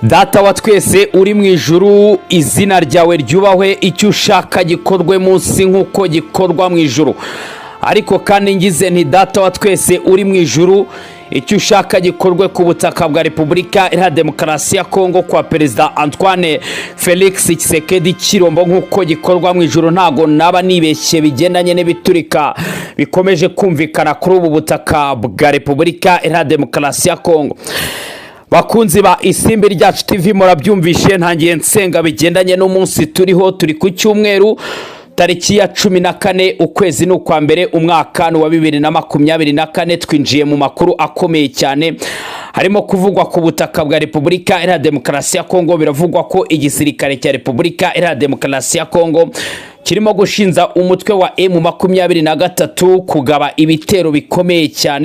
Data wa twese uri mu ijuru, izina ryawe ryubahwe, icyo ushaka gikorwe munsi nk'uko gikorwa mu ijuru. Ariko kandi ngize nti: "Data wa twese uri mu ijuru, icyo ushaka gikorwe ku butaka bwa Repubulika Iharanira Demokarasi ya Kongo kwa Perezida Antoine Felix Tshisekedi Tshilombo nk'uko gikorwa mu ijuru", ntago naba nibeshye bigendanye n'ibiturika bikomeje kumvikana kuri ubu butaka bwa Repubulika Iharanira Demokarasi ya Kongo. Bakunzi ba Isimbi Ryacu TV, murabyumvishe, ntangiye nsenga bigendanye n'umunsi turiho. Turi ku cyumweru, tariki ya 14, ukwezi ni ukwa mbere, umwaka ni uwa 2024. Twinjiye mu makuru akomeye cyane harimo kuvugwa ku butaka bwa Repubulika Iharanira Demokarasi ya Kongo. Biravugwa ko igisirikare cya Repubulika Iharanira Demokarasi ya Kongo kirimo gushinja umutwe wa M23 kugaba ibitero bikomeye cyane.